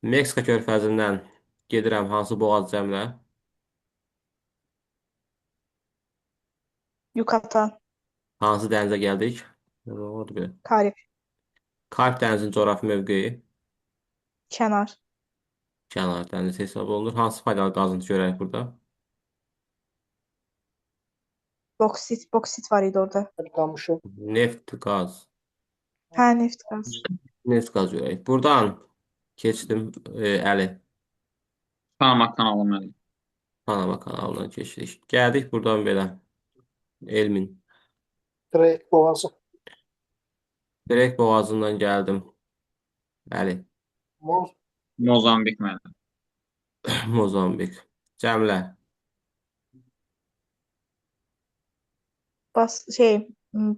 Meksika körfəzindən gedirəm hansı boğaz Cəmlə? Yucatan. Hansı dənizə gəldik? Nə oldu belə? Karib. Karib dənizinin coğrafi mövqeyi Kənar. kənar dəniz hesab olunur. Hansı faydalı qazıntı görərik burada? Boksit. Boksit var idi orada. Qamışı. Neft, qaz. Hə, neft qaz. Neft qaz görərik. Buradan keçdim Əli. Panama kanalı müəllim. Panama kanalından keçdik. Gəldik buradan belə. Elmin. Drake boğazı. Drake boğazından gəldim. Əli. Mor. Mozambik müəllim. Mozambik. Cəmlə. Bas şey m,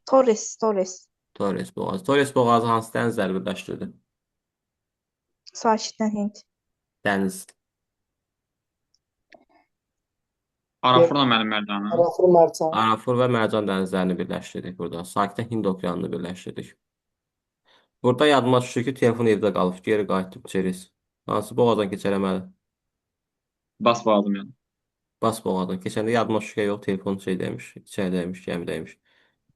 Torres. Torres. Torres boğazı. Torres boğazı hansı dənizləri birləşdirdi? Sakitdən Hint. Dəniz. Arafurla müəllim Mərcanı. Arafur Mərcan. Arafur və Mərcan dənizlərini birləşdirdik burada. Sakitə Hind okeanını birləşdirdik. Burada yadıma düşür ki, telefon evdə qalıb. Geri qayıtdım Ceres. Hansı boğazdan keçərəm əli? Bas boğazı müəllim. Bas boğazdan. Keçəndə yadıma düşür ki, yox, telefon şeydəymiş, içəridəymiş, gəmidəymiş.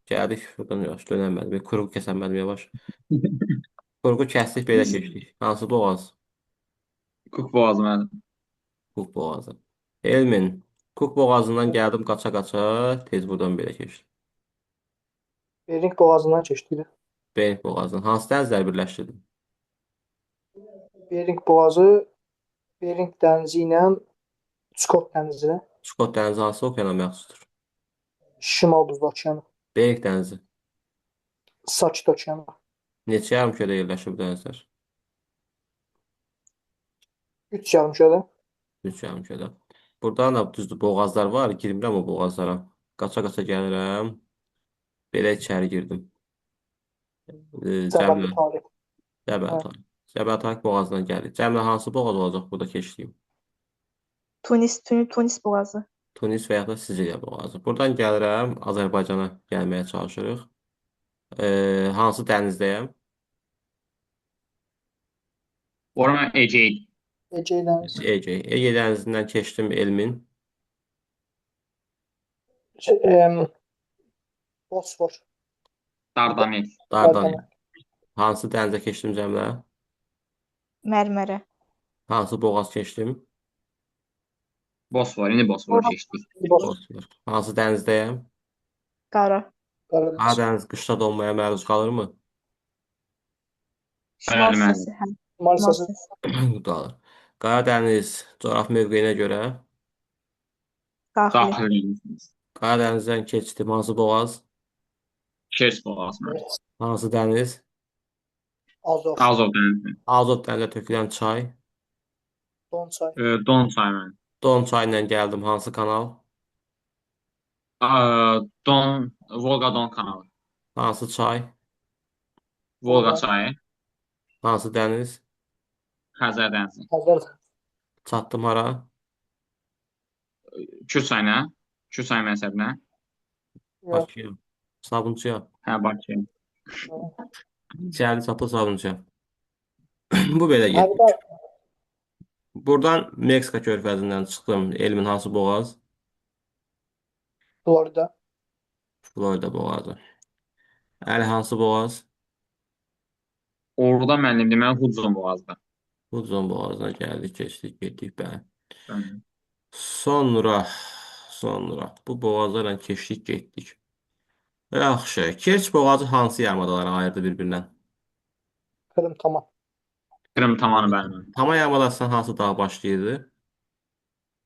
Gəldik, buradan yavaş dönəmədim. Bir kurğu kəsəmədim yavaş. Kurğu kəsdik, belə keçdik. Hansı boğaz? Kuk boğazı müəllim. Kuk boğazı. Elmin. Kuk boğazından gəldim qaça-qaça. Tez buradan belə keçdim. Bering boğazından keçdik. Bering boğazından. Hansı dənizləri birləşdirdim? Bering boğazı Bering dənizi ilə Çukot dənizinə, Çukot dənizi hansı okeana məxsusdur? Şimal Buzlu okeanı, Bering dənizi. Sakit okeanı. Neçə yarımkürədə yerləşir bu dənizlər? 3 yarımkürədə. 3 yarımkürədə. Buradan da düzdür boğazlar var. Girmirəm o boğazlara. Qaça-qaça gəlirəm. Belə içəri girdim. Cəbəli Cəmlə. Tariq. Cəbəl Hə. Tariq. Cəbəl Tariq boğazından gəldik. Cəmlə hansı boğaz olacaq burada keçdiyim? Tunis, Tunis boğazı. Tunis və yaxud da Siciliya boğazı. Buradan gəlirəm Azərbaycana gəlməyə çalışırıq. Hansı dənizdəyəm? Ora mən Egey. Egey dənizi. Ege. Ege dənizindən keçdim Elmin. Şey, Bosfor. Dardanel. Dardanel. Dardanel. Hansı dənizə keçdim Cəmlə? Mərmərə. Hansı boğaz keçdim? Bosfor. İndi Bosforu Ora keçdik. Bosfor. Bosfor. Hansı dənizdəyəm? Qara. Qaradəniz. Qaradəniz qışda donmaya məruz qalırmı? Şimal Bəli müəllim. hissəsi. Hə, Şimal şimal hissəsi. hissəsi. Qalır. Qaradəniz coğrafi mövqeyinə görə Daxili. Daxili dəniz. Qaradənizdən keçdim hansı boğaz? Kerç boğazı müəllim. Hansı dəniz? Azov. Azov dənizi. Azov dənizə tökülən çay. Don çayı. Don çayı müəllim. Don çayı ilə gəldim hansı kanal? Don, Volqa Don kanalı. Hansı çay? Volqa Volqa. çayı. Hansı dəniz? Xəzər dənizi. Xəzər. Çatdım hara? Kür çayına. Kür çayı mənsəbinə. Yox. Bakıya. Sabunçuya. Hə, Bakıya. İçəri çatdı Sabunçuya. Bu belə Hətta getdik. Buradan Meksika körfəzindən çıxdım. Elmin hansı boğaz? Florida. Florida boğazı. Əli hansı boğaz? Orada müəllim deməli Hudson boğazıdır. Hudson boğazına gəldik, keçdik, getdik bəli. Bəli. Sonra, sonra bu boğazlarla keçdik, getdik. Yaxşı. Kerç boğazı hansı yarımadaları ayırdı bir-birindən? Kırım tamam. Krım tamanı bəli müəllim. Tama yarımadasından hansı dağ başlayırdı?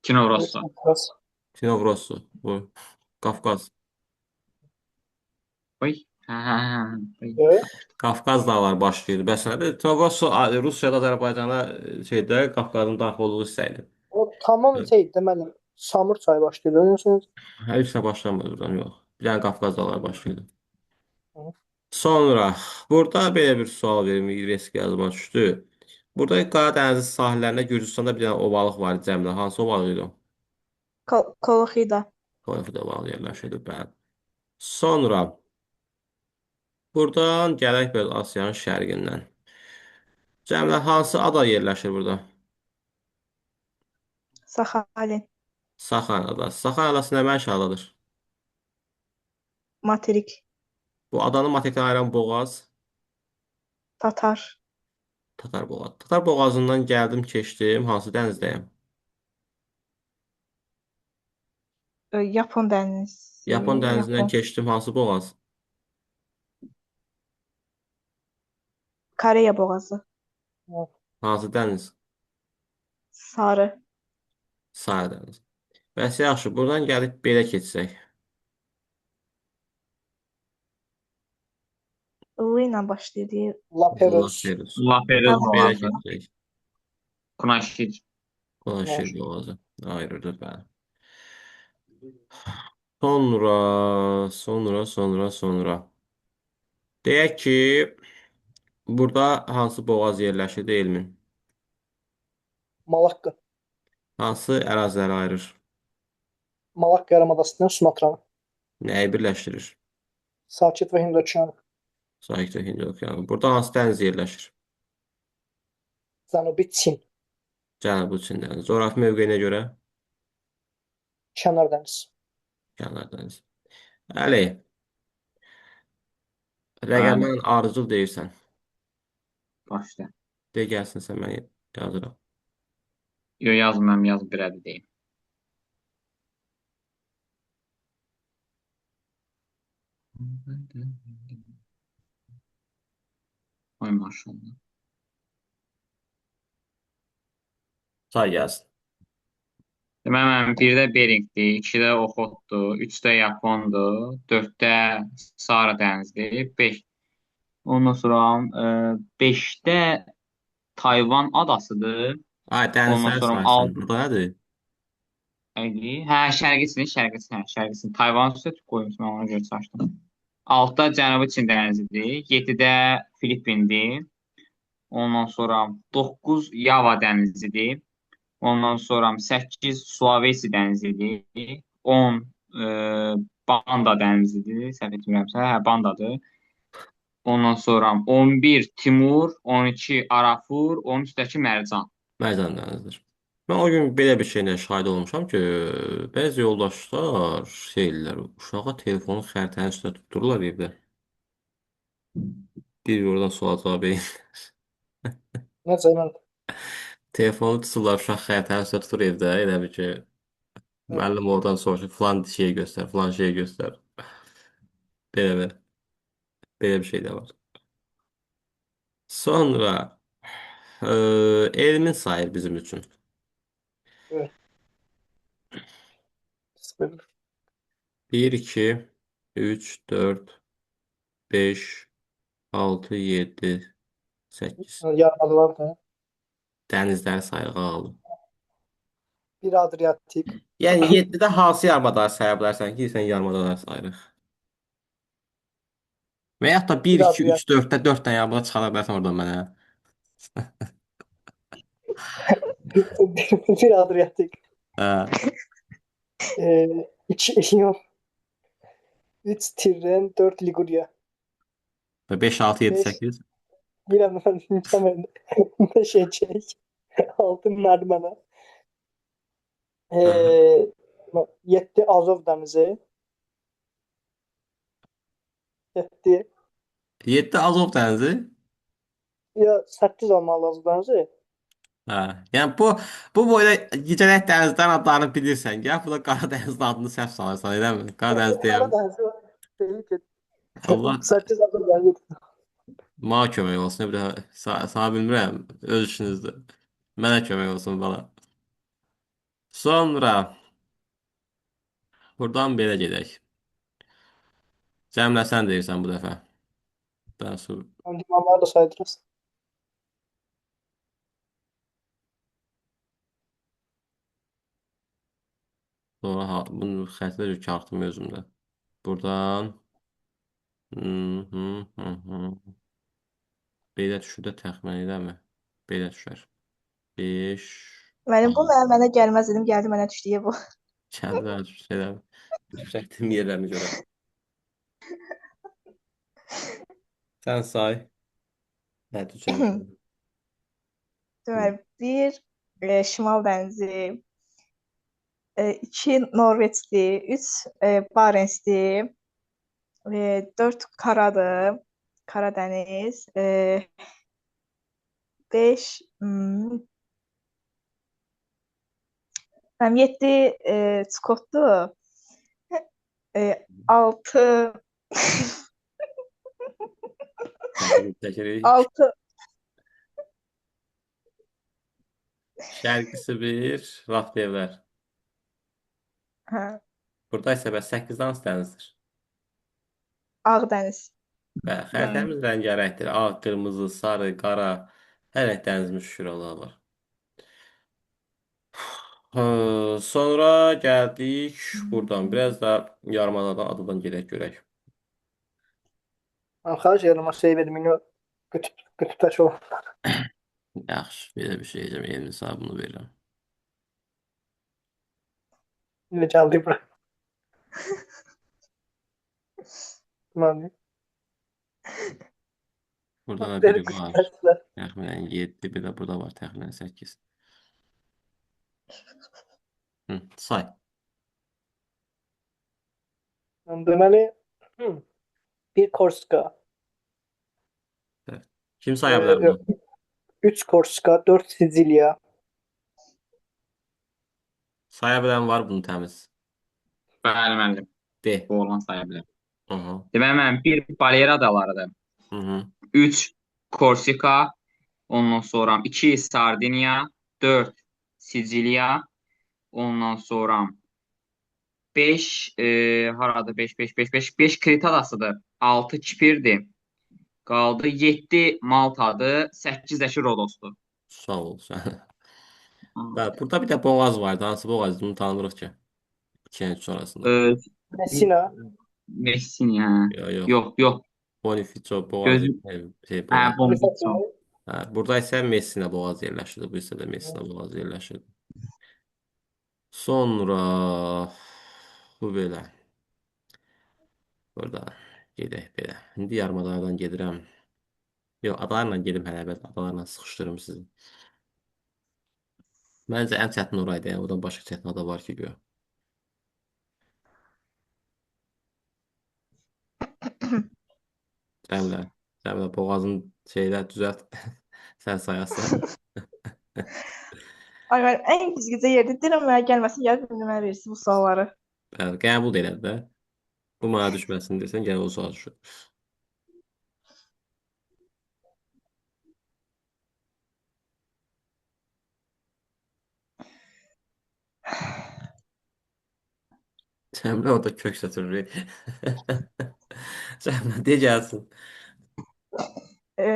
Kinovrossa. Sinovrosu. Bu. Qafqaz. Oy. Hə, hə, hə. Oy. Evet. Qafqaz dağları başlayırdı. Bəs nədir? Sinovrosu Rusiyada Azərbaycana şeydə Qafqazın daxil olduğu hissə idi. O tamam şey deməli Samur çayı başlayır. Görüyorsunuz. Hər ikisi başlamır buradan yox. Bir dənə Qafqaz dağları başlayırdı. Hı. Sonra burada belə bir sual verim, risk yadıma düşdü. Burada Qaradəniz sahillərində Gürcüstanda bir dənə ovalıq var idi Cəmlə. Hansı ovalıq idi o? Koloxida. Koloxida ovalığı yerləşirdi, bəli. Sonra buradan gələk biraz Asiyanın şərqindən. Cəmlə hansı ada yerləşir burada? Saxalin. Saxan adası. Saxan adası nə mənşə adadır? Materik. Bu adanı materikdən ayıran boğaz Tatar. Tatar boğazı. Tatar boğazından gəldim, keçdim. Hansı dənizdəyəm? Yapon dənizi. Yapon dənizindən Yapon. keçdim. Hansı boğaz? Koreya boğazı. Hansı dəniz? Sarı. Sarı dəniz. Bəs yaxşı, buradan gəlib belə keçsək. I ilə başlayır deyə. La Allah Peroz. verir. La Perez Belə boğazı. keçsək. Kunaşir. Qonşir boğazı. Ayrıldı, bəli. Sonra. Deyək ki, burada hansı boğaz yerləşir deyilmi? Malakka. Hansı əraziləri ayırır? Malakka yarımadasından Sumatranı. Nəyi birləşdirir? Sakit və Hind okeanı. Sakit və Hind okeanı. Burada hansı dəniz yerləşir? Cənubi Çin. Cənubi Çin dənizi. Coğrafi mövqeyinə görə Kənar dəniz. Kənar dənizi. Əli, Bəli. rəqəmdən arıcıl deyirsən. Başla. De gəlsin sən mən yazıram. Yo yazmıram, yaz bir ədəd deyim. Oy maşallah. Say gəlsin. Deməli, mənim birdə Beringdir, ikidə Oxotdur, üçdə Yapondur, dörddə Sahara dənizdir, beş. Ondan sonra beşdə Tayvan adasıdır. Ay, Ondan dənizləri sonra saysın. altı Burada nədir? idi. Hə, Şərqi Çin, Şərqi Çin, hə, Şərqi Çin. Tayvan üstə qoymuşum, mən ona görə çaşdım. Altıda Cənubi Çin dənizidir, yeddidə Filippindir. Ondan sonra 9 Yava dənizidir. Ondan sonra 8 Sulawesi dənizidir. 10 e, Banda dənizidir. Səhv etmirəmsə, hə Bandadır. Ondan sonra 11 Timur, 12 Arafur, 13-dəki Mərcan. Mərcan dənizidir. Mən o gün belə bir şeylə şahid olmuşam ki, bəzi yoldaşlar şey eləyirlər, uşağa telefonu xəritənin üstünə tutdururlar evdə. Bir oradan sual cavab verin. Necə mən? Telefonu tuturlar, uşaq xəritənin üstünə tutur evdə. Elə bir ki, müəllim oradan soruşur, filan şeyi göstər, filan şeyi göstər. Belə belə, belə bir şey də var. Sonra elmin sayır bizim üçün. Evet. Sıfır. 1, 2, 3, 4, 5, 6, 7, 8. Yarımadalar da. Dənizləri sayığa aldım. Bir Adriatik. Yəni 7-də hansı yarımadaları saya bilərsən ki, sən yarımadaları sayırıq. Və yaxud da Bir 1, 2, 3, Adriatik. 4-də 4 dənə yarımada çıxara bilərsən oradan mənə. Bir Adriatik. Hə. İki İyon. Üç Tirren. Dört Ligurya. 5, 6, 7, Beş. 8. Bir an ben beş Ecek. Altı Marmara. Hə. Ee, yeddi Azov dənizi. Yeddi. 7 Azov dənizi. Ya səkkiz olmalı Azov dənizi. Hə. Yəni bu boyda gecələk dənizlərin adlarını bilirsən. Gəl burada Qara dənizin adını səhv salırsan, eləmi? Qara dəniz Qara deyəm. dənizi deyil ki. Allah Səkkiz Azov dənizi. mənə kömək olsun. Bir daha sana bilmirəm. Öz işinizdir. Mənə kömək olsun bala. Sonra buradan belə gedək. Cəmlə sən deyirsən bu dəfə. Daha sonra Limanları da saydınız. Sonra ha, bunu xəritədə bir kartım özümdə. Buradan hı hı hı hı. Belə düşür də təxmin eləmi? Belə düşər. 5 Mənim bu mənə, mənə gəlməz dedim, gəldi mənə düşdü bu. Kəndlər düşür eləmi? Yüksəkdim yerlərini görə. Sən say. Nə düşər? Deməli, bir Şimal dənizi, iki Norveçdir, üç Barentsdir, dörd Karadır, Karadəniz, beş, həm yeddi Çukotdur, altı, Çəkirik, çəkirik. altı, Şərqi Sibir, lap devlər. hə, Burada isə bəs 8 hansı dənizdir? Ağ dəniz. Bəli, Bəli. xəritəmiz rəngarəngdir. Ağ, qırmızı, sarı, qara, hər rəng dənizimiz şükür Allaha var. Sonra gəldik buradan. Biraz da yarımadadan, adadan gedək görək. Mən xahiş edirəm, şey verim, indi qütübdəki o. Yaxşı, belə bir şey edəcəm. Elmin hesabını verirəm. İndi gəldi bura. Deməli, Burada da Dedi biri var. qütübdəkilər. Təxminən 7, bir də burada var təxminən 8. Hı, say. Deməli, bir Korsika, Kim saya bilər bunu? yox, üç Korsika, dörd Sicilya, Saya bilən var bunu təmiz. Bəli müəllim. De. Bu oğlan saya bilər. Hı -hı. Deməli müəllim, bir Balear adalarıdır. Hı -hı. 3 Korsika, ondan sonra 2 Sardiniya, 4 Siciliya, ondan sonra 5 haradır? 5 5 5 5 5 Krit adasıdır. 6 Kipirdir. Qaldı 7 Maltadır, 8 də ki Rodosdur. Sağ ol sən. Bəli, burada bir də boğaz vardı. Hansı boğaz? Bunu tanımırıq ki. 2 ilə 3 arasında. E, Messina, Messina. Hə. Yox, yox. Yox, yox. Bonifacio boğazı, Gözüm. şey, Hə, boğaz. Bonifacio. Hə, burada isə Messina boğazı yerləşirdi. Bu hissədə Messina boğazı yerləşirdi. Sonra bu belə. Burada gedək belə. İndi yarımadalardan gedirəm. Yox, adalarla gedim hələ əvvəl. Adalarla sıxışdırım sizi. Məncə ən çətin oraydı. Yəni oradan başqa çətin ada var ki, güya. Cəmilə, Cəmilə boğazını şeylə düzəlt. Sən sayarsan. Ay, mən ən gizlicə yerdə deyirəm, mənə gəlməsin, gəlib indi mənə versin bu sualları. Bəli, qəbul da elədi də. Bu mənə düşməsin desən, gəl o sual düşür. Cəmilə orada kök sətirir. Cəmilə de gəlsin. E,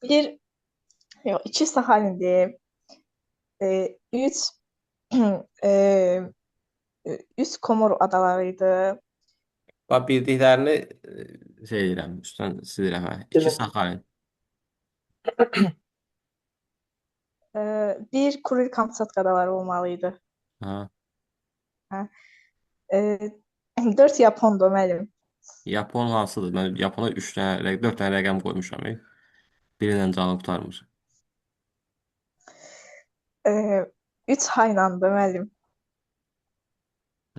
bir, yox, iki Sahalindir. Üç, e, üç Komor adaları idi. Bax bildiklərini şey edirəm, üstdən silirəm hə. İki Dedim. Saxalin. Bir Kuril Kamçatka adaları olmalıydı. Ha. Hə. E, dörd Yapondur müəllim. Yapon hansıdır? Mən Yapona 3 dənə, 4 dənə rəqəm qoymuşam. Biri ilə canım qurtarmır. E, üç Haynandır müəllim.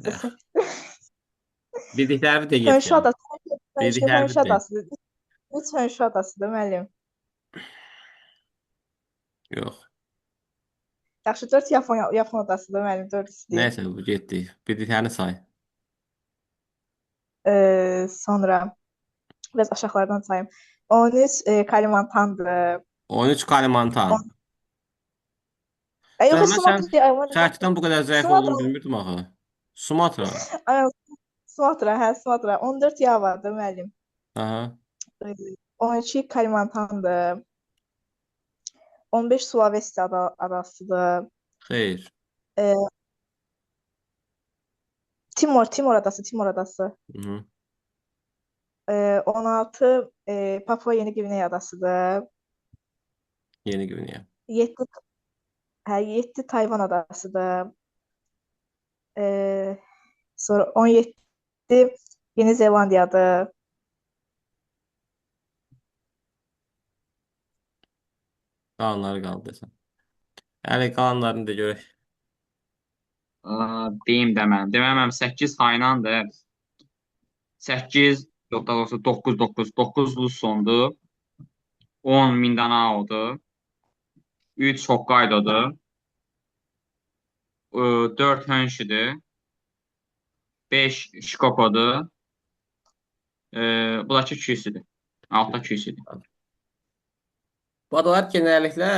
Yax. Bildiklərimi de get Hönşü yəni. adası, Hönşü, Bildiklərimi Hönşü de. adasıdır. Üç Hönşü adasıdır müəllim. Yox. Yaxşı, dörd Yapon adasıdır müəllim, dörd istəyir. Nəysə bu getdik. Bildiklərini say. Sonra biraz aşağılardan sayım. 13 Kalimantandır. 13 Kalimantan. Yox, Cəmlə sən Sumatra, ay, xəritədən bu qədər zəif Sumatra, olduğunu bilmirdim axı. Sumatra. ay, Sumatra, hə, Sumatra. 14 Yavadır müəllim. Aha. E, 12 Kalimantandır. 15 Sulawesi adasıdır. Xeyr. E, Timor adası, Timor adası. Hı -hı. 16 Papua Yeni Gvineya adasıdır. Yeni Qvineya. 7 hə, 7 Tayvan adasıdır. E, sonra 17 Yeni Zelandiyadır. Qalanları qaldı desən. Əli qalanlarını da görək. Deyim də mən. Deməli mənim 8 Haynandır. 8, yox daha doğrusu 9 9 9 Lusondur. 10 Mindanao'dur. 3 Hokkaido'dur. 4 Honshu'dur. 5 Shikoku'dur. Bu da ki Kyushu'dur. Altda Kyushu'dur. Bu adalar genəlliklə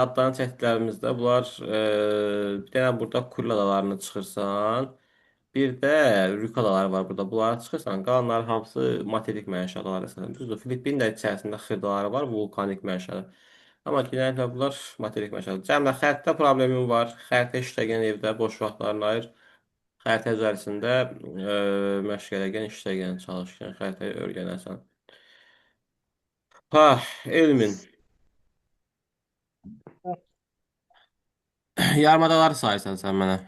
adlarını çəkdiklərimizdə bunlar bir dənə burada Kuril adalarını çıxırsan, bir də Rük adaları var burada. Bunlara çıxırsan, qalanların hamısı materik mənşəli adalar əsasən. Düzdür, Filippin də içərisində xırdaları var, vulkanik mənşəli. Amma genəlliklə bunlar materik mənşəli. Cəmlə xəritədə problemim var. Xəritə işləyən evdə boş vaxtlarını ayır. Xəritə üzərisində məşq edərkən, işləyən, çalışkən xəritəyi öyrənərsən. Ha, Elmin. Yarımadaları saysan sən mənə.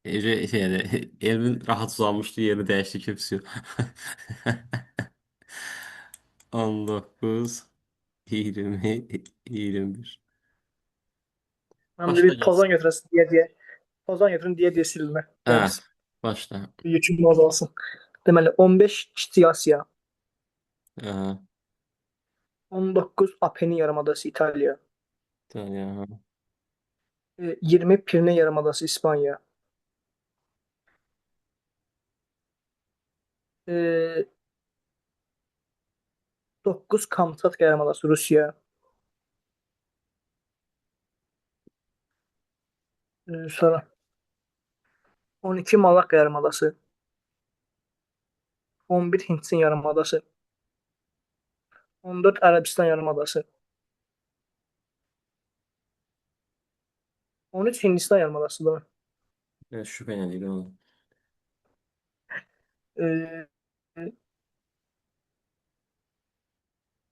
Ece şey, yani, Elvin rahat uzanmıştı yerini değişti kimse. 19 20 21. Mən də Başla bir gelsin. tozan götürəsin deyə deyə. Tozan götürün deyə deyə silinmə. Hə, Dərs. başla. Yüküm azalsın. Deməli 15 Kiçik Asiya, Aha, 19 Apenin yarımadası İtaliya, İtalya. 20 Pirene yarımadası İspanya, e, 9 Kamçatka yarımadası Rusiya, sonra 12 Malakka yarımadası, 11 Hindistan yarımadası, 14 Ərəbistan yarımadası, 13 Hindistan yarımadası da. Evet, şüphe ne değil oğlum. E,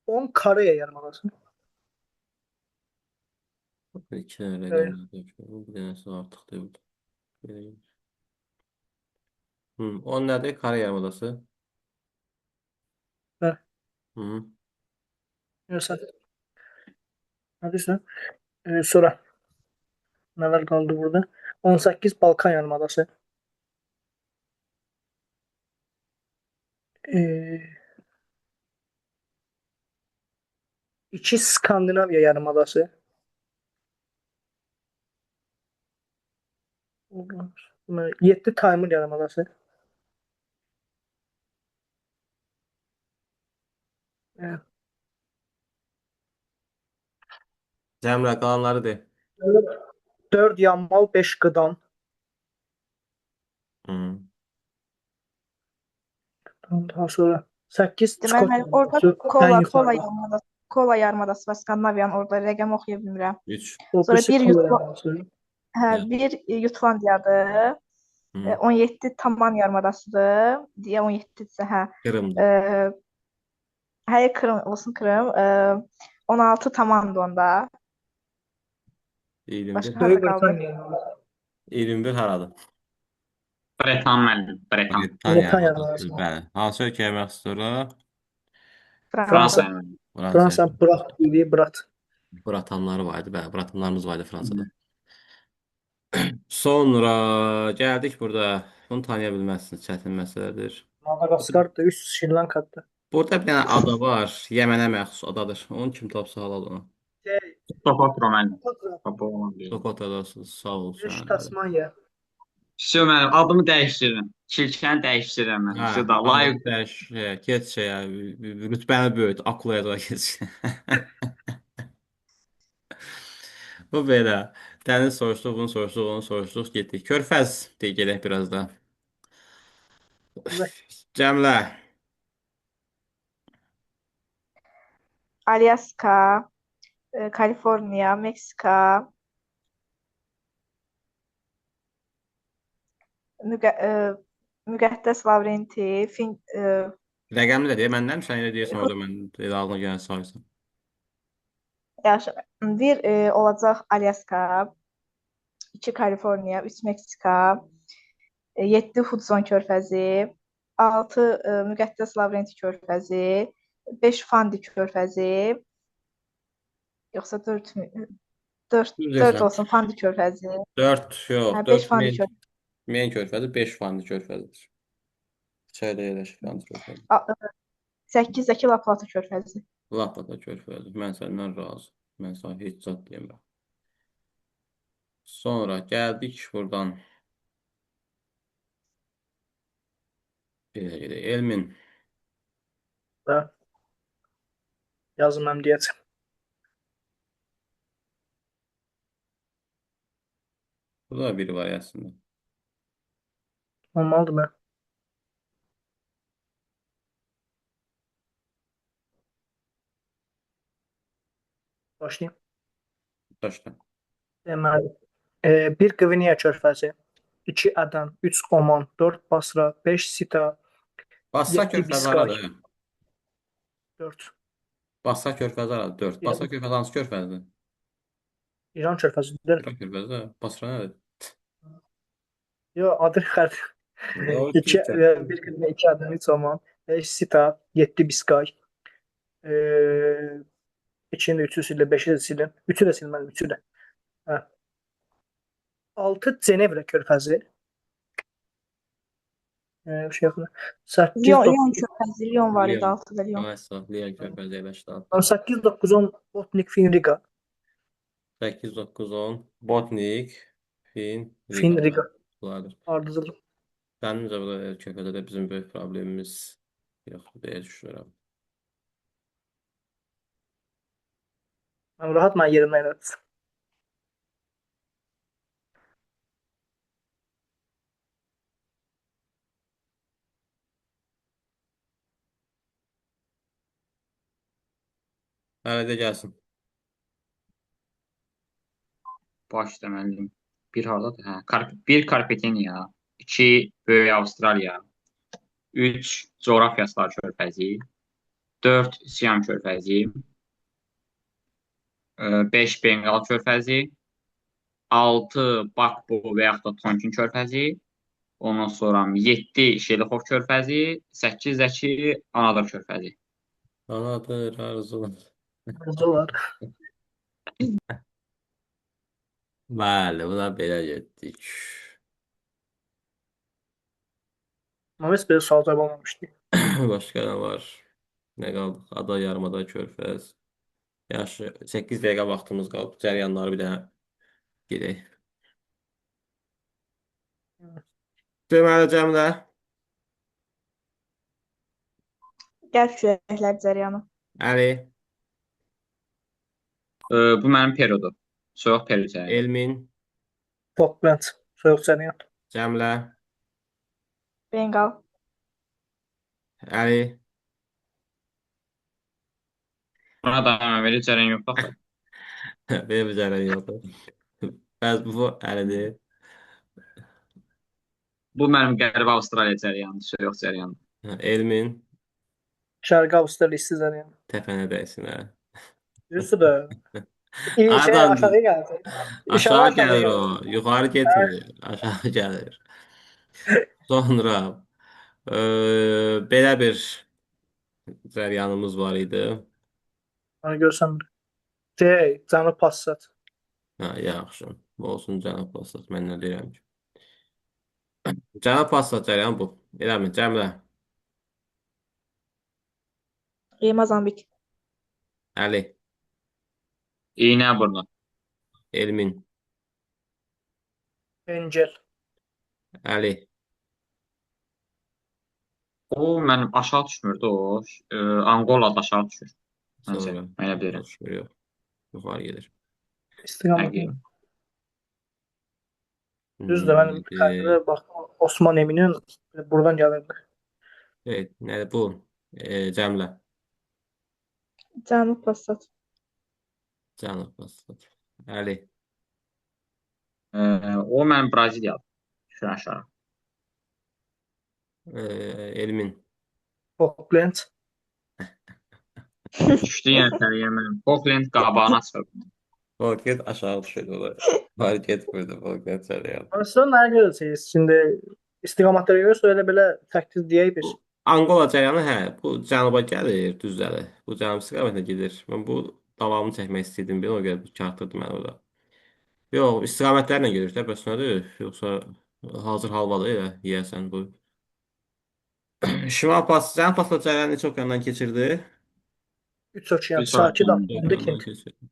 10 Koreya yarımadası. Bir iki tane Evet. rəqəm yazmışam. Bir dənəsi artıq deyil. Belə gedir. Hı, o nədir? Kara yarımadası. Hə. Hı. Yoxsa, hadisə. Sonra nələr qaldı burada? 18 Balkan yarımadası. E, 2 Skandinaviya yarımadası. 7 Taymır yarımadası. Evet. Cəmrə qalanları de. 4 Yamal, 5 Qıdan. Hı. Daha sonra 8 Deməli, Çukot mənim orada yarımadası. Ən Kola, Kola yuxarıda. yarımadası, Kola yarımadası var Skandinaviyanın orada rəqəm oxuya bilmirəm. 3. O Sonra birisi bir Kola yarımadası. Hə, bir Jutlandiyadır. Hı. 17 Taman yarımadasıdır. Deyə 17-dirsə, hə. Qırımdır. Hə, Krım olsun Krım. 16 Tamandır onda. 21. Başqa harda Böyük qaldı? Britaniya yarımadası. 21 haradır? Bretan müəllim, Bretan. Britaniya Britaniya yarımadası. yarımadası. Bəli. Hansı ölkəyə məxsusdur o? Fransa. Fransa Fransa. müəllim. Fransa. Fransa brat idi, brat. Bratanları var idi. Bəli, bratanlarımız var idi Fransada. Sonra gəldik burada. Bunu tanıya bilməzsiniz. Çətin məsələdir. Madagaskar da 3 Şri Lankadır. Burada bir dənə ada var. Yəmənə məxsus adadır. Onu kim tapsa halal ona. Sokotra müəllim. Sokotra, Bu olan deyil. Sokotra adası sağ ol 5 sən. Tasmaniya. Vəsə müəllim, adımı dəyişdirirəm. Çilkəni dəyişdirirəm mən. Hə, Vəsə da layiq adını dəyiş, keç şeyə, rütbəni böyüt, akulaya da keç. Bu belə. Dəniz soruşduq, bunu soruşduq, onu soruşduq, getdik. Körfəz deyə gedək biraz da. Cəmlə, Alaska, Kaliforniya, Meksika, Müqə Müqəddəs Lavrenti, Fin Rəqəmli də deyə, mən nə sən elə deyirsən orada mən elə ağlına gələn saysan. Yaxşı. Bir olacaq Alyaska, 2 Kaliforniya, 3 Meksika, 7 Hudson körfəzi, 6 Müqəddəs Lavrenti körfəzi, 5 Fandi körfəzi, yoxsa 4 mü? 4 Düz 4 deyirsən. olsun Fandi körfəzi. 4 yox, Hə, 5 4 Fandi Main, körfəzi. Main körfəzi, 5 Fandi körfəzidir. İçəridə yerləşir Fandi körfəzi. 8-dəki La Plata körfəzi. La Plata körfəzi. Mən səndən razı. Mən sənə heç zad demirəm. Sonra gəldik buradan. Belə gedək. Elmin. Da. Yazın mən deyəcəm. Burada da biri var əslində. Olmalıdır mı? Başlayayım. Başla. Deməli, 1 Qvineya körfəzi, 2 Ədən, 3 Oman, 4 Basra, 5 Sita, Basra 7 körfəzi Biskay, haradır? 4 Basra körfəzi haradır? 4. Basra İran, körfəzi hansı körfəzidir? İran körfəzidir. İran körfəzi. Basra nədir? Yo, adı xərf. Yox, 2 Türkcə. 1 Qvineya, 2 Ədən, 3 Oman, 5 Sita, 7 Biskay. E, 2-ni də 3-ü sildim, 5-i də sildim. 3-ü də silmədim, 3-ü də. Hə. 6 Cenevre körfəzi. Bir şey yoxdur. 8 Lyon, 9 Lyon körfəzi, Lyon var idi Lyon. 6-da Lyon. Aysa, Lyon körfəzi yerləşir altı. 8 9 10 Botnik Fin Riga. 8, 9, 10. Botnik, Fin, Fin Riga. Riga. Bunlardır. Ardıcıl. Mənim bu körfəzdə də bizim böyük problemimiz yoxdur deyə düşünürəm. Mən rahat mən yerimdən elədim. Hələ də gəlsin. Baş müəllim. Bir hardadır? Hə, bir Karpeteniya, 2 Böyük Avstraliya, 3 Coğrafiyasılar körfəzi, 4 Siam körfəzi, 5 Benqal körfəzi, 6 Bakbo və yaxud da Tonkin körfəzi, ondan sonra 7 Şelixov körfəzi, 8 də ki Anadır körfəzi. Anadır, arzular. Arzular. Bəli, buna belə getdik. Amma heç belə sual cavab olmamışdı. Başqa nə var? Nə qaldıq? Ada, yarımada, körfəz. Yaxşı, 8 dəqiqə vaxtımız qalıb. Cəryanları bir dənə gedək. Deməli, Cəmilə, Qərb küləklər cəryanı. Əli, Bu mənim Perudur. Soyuq Peru cəryanı. Elmin, Falkland. Soyuq cəryan. Cəmilə, Benqal. Əli. Buna da mən verir cəryan yoxdur axı. Belə bir cəryan yoxdur. Bəs bu Əlidir. Bu mənim Qərbi Avstraliya cəryanıdır, soyuq cəryanı. Elmin, Şərqi Avstraliya isti cəryan. təpənə dəysin hə. Düzdür də. Şey, Hardan? aşağıya gəldi. Aşağı aşağı gəlir gəlir. o. Yuxarı getmir. Aşağı gəlir. Sonra belə bir cəryanımız var idi. Onu görsəm. C, Cənub Passat. Hə, yaxşı. Bu olsun Cənub Passat. Mən nə deyirəm ki? Cənub Passat cəryanı bu. Eləmi? Cəmilə, Mozambik. Əli, İynə burnu. Elmin, Encel. Əli, O mənim aşağı düşmürdü o. Angolada aşağı düşür. Məncə, Sonra mən elə bilirəm. düşmür, yox. Yuxarı gedir. İstiqamət. Həqiqi. Düzdür, mənim xəritədə baxdım Osman Eminin buradan gəlirdi. Evet, nədir bu? Cəmilə. Cənub Passat. Cənub Passat. Əli, O mənim Braziliyadır. Düşür aşağı. Elmin. Falkland. Düşdü yenə səviyyə mənim. Falkland qabağına çıxır. Falkland aşağı düşürdü orada. Fark etmirdi Falkland cərəyanı. Aslında nəyə görə deyirsiniz? Şimdi istiqamətlərə görə elə belə təkdir deyək Bu biz. Angola cərəyanı hə, bu cənuba gəlir, düzdəlir. Bu cənub istiqamətinə gedir. Mən bu davamını çəkmək istəyirdim, bir ona görə bu çatdırdı məni orada. Yox, istiqamətlərlə gedir də, bəs nədir? Yoxsa hazır halvadır elə yeyəsən bu. Şimal pas, cənub pasla cərəyanı neçə okeandan keçirdi? Üç okean, Üç Sakit, okean. Atlantik, Okeandan Hint. keçirdi.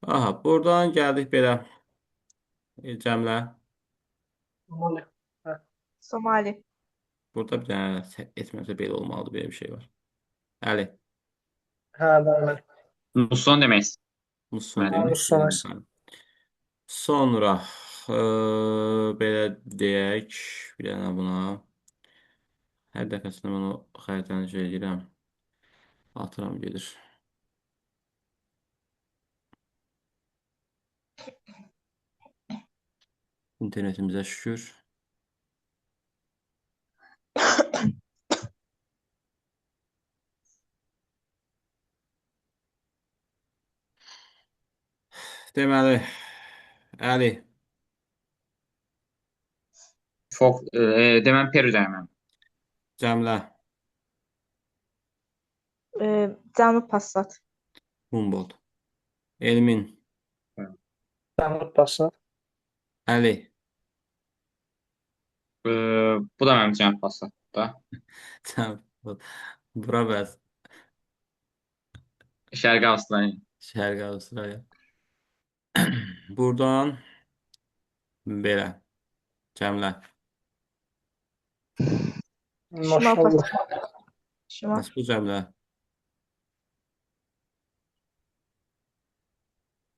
Aha, buradan gəldik belə Cəmlə. Somali. Hə. Somali. Burada bir dənə etməsə belə olmalıdır, belə bir şey var. Əli, Hə, bəli, bəli. Muson demək Muson istəmədim. Hə, demək Muson. istəyirəm. Sonra belə deyək, bir dənə buna. Hər dəfəsində mən o xəritəni şey edirəm, atıram gedir. İnternetimizə şükür. Deməli, Əli, Deməli Peru cərəyanı. Cəmlə, Cənub Passat. Humboldt, Elmin, Cənub Passat. Əli, E, bu da mənim cənub Passatda. Cəm, bura bəs, Şərqi Avstraliya. Şərqi Avstraliya. Buradan belə, Cəmlə. Şimal Maşallah. Passat. Şimal. Bəs bu Cəmlə?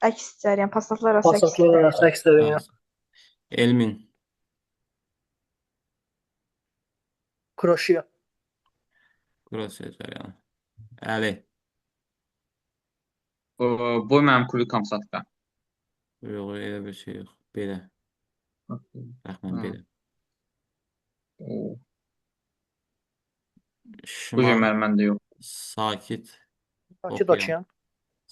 Əks cəryan. Passatlar arası əks Passatlar cəryan. arası əks cəryan. Elmin, Kroşiya. Krosiya cəryanı. Əli, Bu mənim Kuli Kamçatka. yox, elə bir şey yox. Belə, rəxmən Hı. belə. O, Bu Şimal cür mənim məndə yox. Sakit Sakit Okean okean.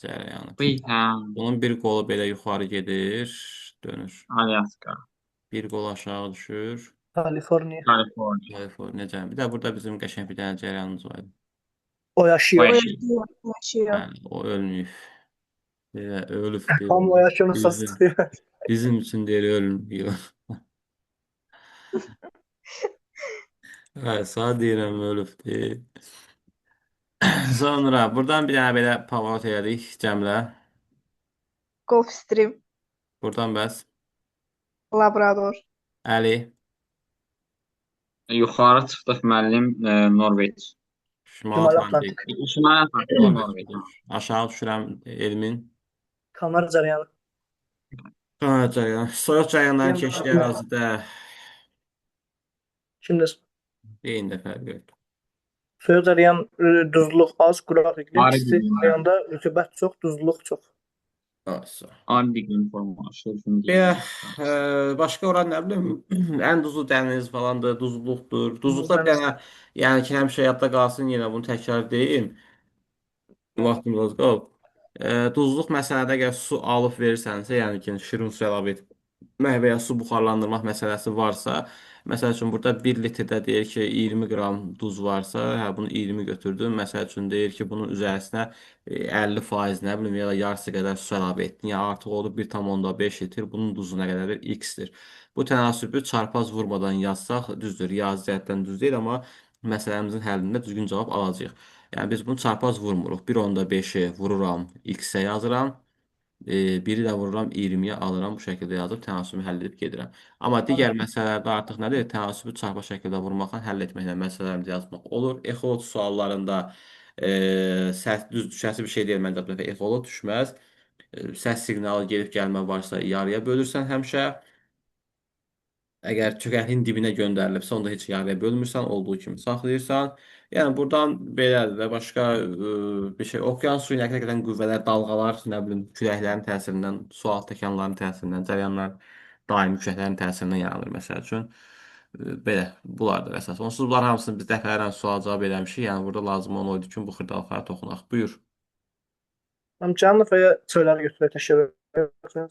cərəyanı. Bu, hə, Bunun bir qolu belə yuxarı gedir, dönür. Alyaska, Bir qolu aşağı düşür. Kaliforniya. Kaliforniya. Kaliforniya cərəyanı. Bir də burada bizim qəşəng bir dənə cərəyanımız var idi. Oyaşio. O O yaşıyor. yaşıyor. Yaşıyor. Bəli, o ölməyib. Belə ölüb deyir. Tam Oyaşio'nun sası Bizim, çıxıyor. bizim üçün deyir ölməyib. Hə, sağ deyirəm ölüb deyir. Sonra buradan bir dənə belə pavarot elədik Cəmlə. Gulf Stream. Buradan bəs Labrador. Əli, Yuxarı çıxdıq müəllim, Norveç. Şimal Şimali Atlantik. Atlantik. Şimali Atlantik, Norveç Norveç. budur. Aşağı düşürəm Elmin. Kanar cərəyanı. Kanada cərəyanı. Soyuq cərəyanların Deyəm, keçdiyi ərazidə Şimdi eyni də fərqi yoxdur. soyuq cərəyan duzluq az, quraq iqlim, Arı isti iqlim. cərəyanda rütubət çox, duzluq çox. Olsun. Adi iqlim formalaşır. Belə, başqa ora nə bilim, ən duzlu dəniz falandır, duzluqdur. Duzlu Duzluqda bir dəniz. dənə, yəni ki, həmişə yadda qalsın, yenə bunu təkrar deyim. Vaxtımız az qalıb. Duzluq məsələdə əgər su alıb verirsənsə, yəni ki, şirin su əlavə etmək və ya su buxarlandırmaq məsələsi varsa, məsəl üçün burada 1 litrdə deyir ki, 20 qram duz varsa, hə bunu 20 götürdün. Məsəl üçün deyir ki, bunun üzərinə 50% nə bilim ya da yarısı qədər su əlavə etdin. Yəni artıq oldu 1,5 litr. Bunun duzu nə qədərdir? X-dir. Bu tənasübü çarpaz vurmadan yazsaq, düzdür, riyazi cəhətdən düz deyil, amma məsələmizin həllində düzgün cavab alacağıq. Yəni biz bunu çarpaz vurmuruq. 1,5-i vururam, x-ə yazıram. Biri də vururam 20-yə alıram. Bu şəkildə yazıb tənasübü həll edib gedirəm. Amma digər məsələlərdə artıq nədir? Tənasübü çarpaz şəkildə vurmaqla həll etməklə məsələlərimizi yazmaq olur. Exolot suallarında səs düz düşəsi bir şey deyil məncə bu dəfə exolot düşməz. Səs siqnalı gedib gəlmə varsa yarıya bölürsən həmişə. Əgər çökəkliyin dibinə göndərilibsə, onda heç yarıya bölmürsən, olduğu kimi saxlayırsan. Yəni buradan belədir də başqa bir şey. Okean suyu hərəkət edən qüvvələr, dalğalar, nə bilim, küləklərin təsirindən, sualtı təkanların təsirindən, cərəyanlar daimi küləklərin təsirindən yaranır məsəl üçün. Belə, bunlardır əsas. Onsuz bunların hamısını biz dəfələrlə sual cavab eləmişik. Yəni burada lazım olan o idi ki, bu xırdalıqlara toxunaq. Buyur. Cənub və ya çölləri götürək təşəkkür.